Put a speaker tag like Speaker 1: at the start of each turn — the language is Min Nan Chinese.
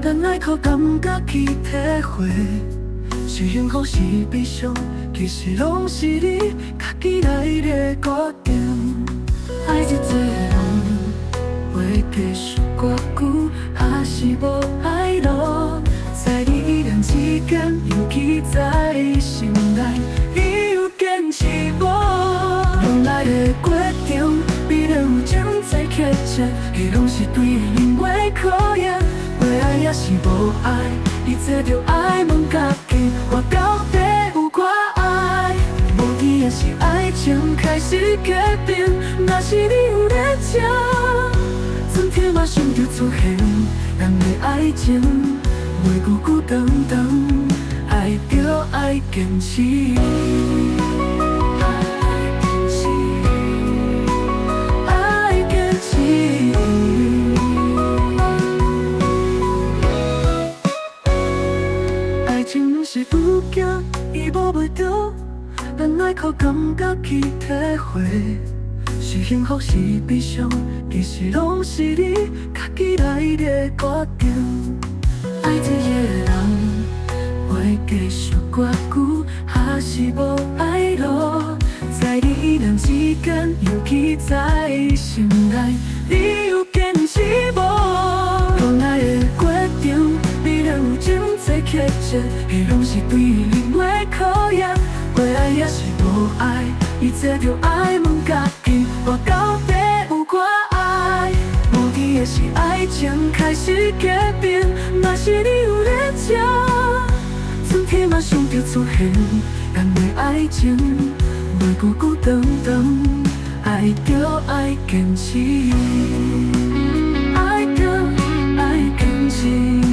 Speaker 1: 咱愛靠感覺去體會。是幸福是悲傷，其實攏是你家己來的決定。愛一個人會繼續偌久，還是無愛囉？在你一念之間，尤其在心內，你有堅持無？戀愛的過程，必然有情在曲折，彼攏是對靈魂的考驗。會愛抑是無愛，一切著愛問家己，我到底有偌愛？無甜的是愛情開始結冰，若是你有咧聽，春天馬上就出現，咱的愛情袂久久長長，愛著愛堅持。愛堅持，愛堅持。愛情毋是拄鏡，伊摸袂著，咱愛靠感覺去體會。是幸福是悲傷，其實攏是你家己來的決定。愛一個人會繼續偌久，還是無愛囉？在你一念之間，尤其在心內，你有堅持無？戀愛的過程，必然有情在曲折，彼攏是對靈魂的考驗。會愛抑是無愛，一切著愛問家己，我到底有偌愛？無甜的是愛情開始結冰，若是你有咧聽，春天馬上就出現，咱的愛情袂久久長長，愛著愛堅持，愛著愛堅持。